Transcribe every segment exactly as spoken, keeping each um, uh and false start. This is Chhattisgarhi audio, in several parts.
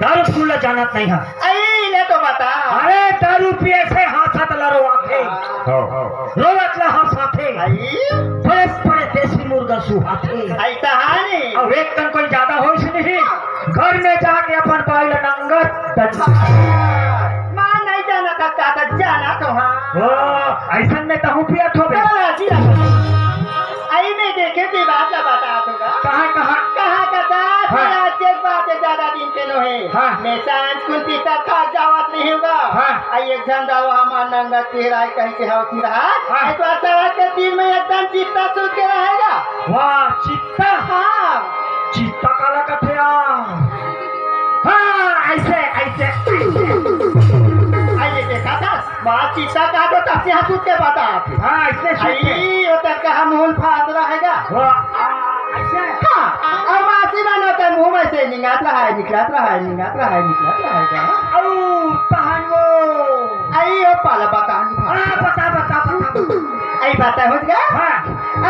दारू पीऊ ला जानत नहीं है। अई, ले तो बता। अरे, दारू पिए से हांसत ला रोवाथे। हाँ। रोवत ला हंसाथे। अई। बड़े बड़े देसी मुर्गा सुहाथे। अई कहानी। अब एक कन कोई ज्यादा होइस नहीं। घर में जाके अपन बाई ला नंगत डंडा। मां नहीं जाना था, का था जाना तो हाँ। ओ, अइसन में तहूं पियत होबे। चला, जी रहा। अई मैं देखे के बात ला बता दूंगा। कहाँ, कहाँ? कहाँ का था? हाँ। आज एक बात है, ज्यादा दिन के नो है। हाँ। मैं सांझ कुन पीता खा जावत नहीं होगा। हाँ। अई एक झन दाऊ हमार नंगत पिहराय कहीं से हाउस में रहा। हाँ। अई तो अचानक के तीर में एकदम चित्ता सूत के रहेगा। वाह, चित्ता? हाँ। चित्ता काला कथे यार? हाँ, अइसे, अइसे। अई ये देखा था? बात चित्ता का तो तब से हंस उठ के बता। हाँ, अइसे सूत के। अई, वो तक कहा मूल फात रहेगा। वाह, आ, अइसे? हाँ, अउ मासी बनो तो मुंह में से निंगात रहा है, निकलत रहा है, निंगात रहा है, निकलत रहेगा। अउ तहन वो। अई, वो पाला बता नहीं हाँ, बता, बता, बता, बता। अई बता हो गया? हाँ।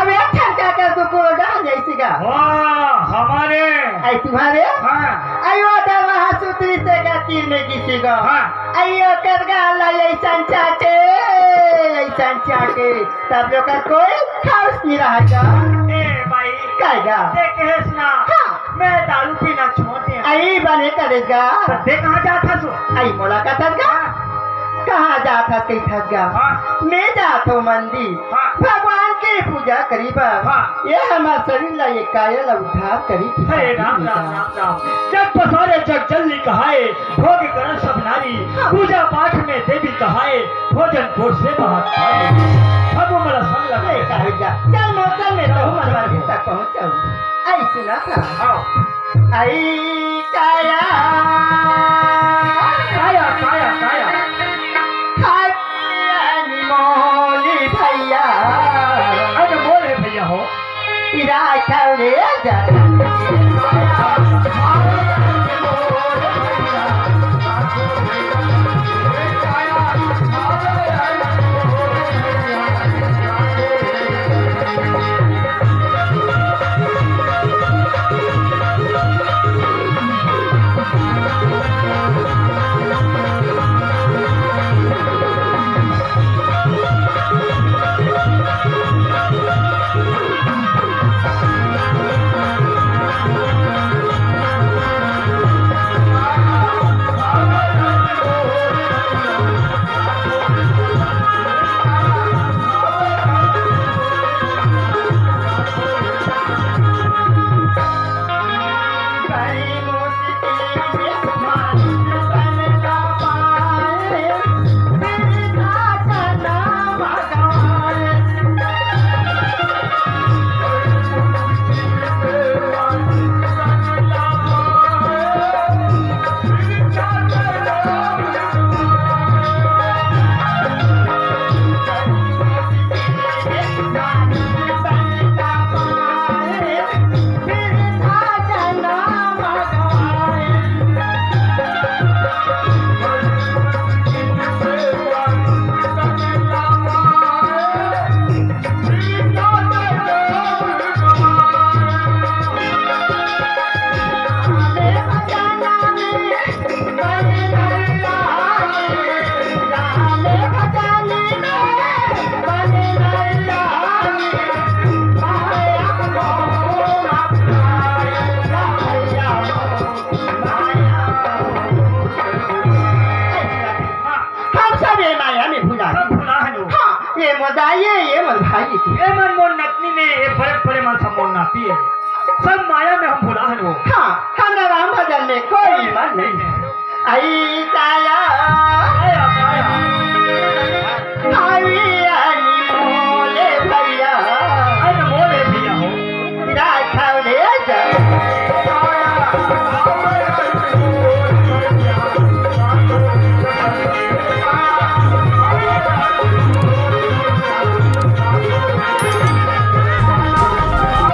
अब एक ठन का कर तू को डाल जैसी का। वाह, हमारे। अई तुम्हारे? हाँ। अई वो दरवाहा सुतरी से का तीर में किसी का। हाँ। अई वो कर गा ला ये संचाटे, ये संचाटे। तब लोग का कोई हाउस नहीं रहा जा। ए भाई। कायगा? देखेस ना। हाँ। मैं दारू पीना छोड़ दिया। अई बने करेगा। तो दे कहाँ जात हस? अई मोला का थस गा? हाँ। कहाँ जात हस कही थस गा? हाँ। मैं जात हूँ मंदिर। हाँ। भगवान के पूजा करी बा। हाँ। ये हमार शरीर ला ये काया ला उद्धार करी। अरे राम, राम, राम, राम। जग पसारे जग जल्ली कहाए, भोग करन सब नारी, हाँ। पूजा पाठ में देवी कहाए, भोजन कोष से बाहर खाए। सब मोला संग लगा ले, काहे जा? चल मोर, चल मैं चल, तो हूँ, चल, मन चल। तक पहुँच जाऊँ। आई सुना था। हाँ। आई काया। काया, काया, काया। हाय अनमोली भैया। अनमोल है भैया हो। राखले जतन। ये मोर दाई, ये मोर भाई। ये मन मोर नतनी ने, ये बड़े बड़े मन सब मोर नाती हे। सब माया में हम भुला हन वो। हाँ, हमर राम भजन में कोई मन नहीं हे। आई काया।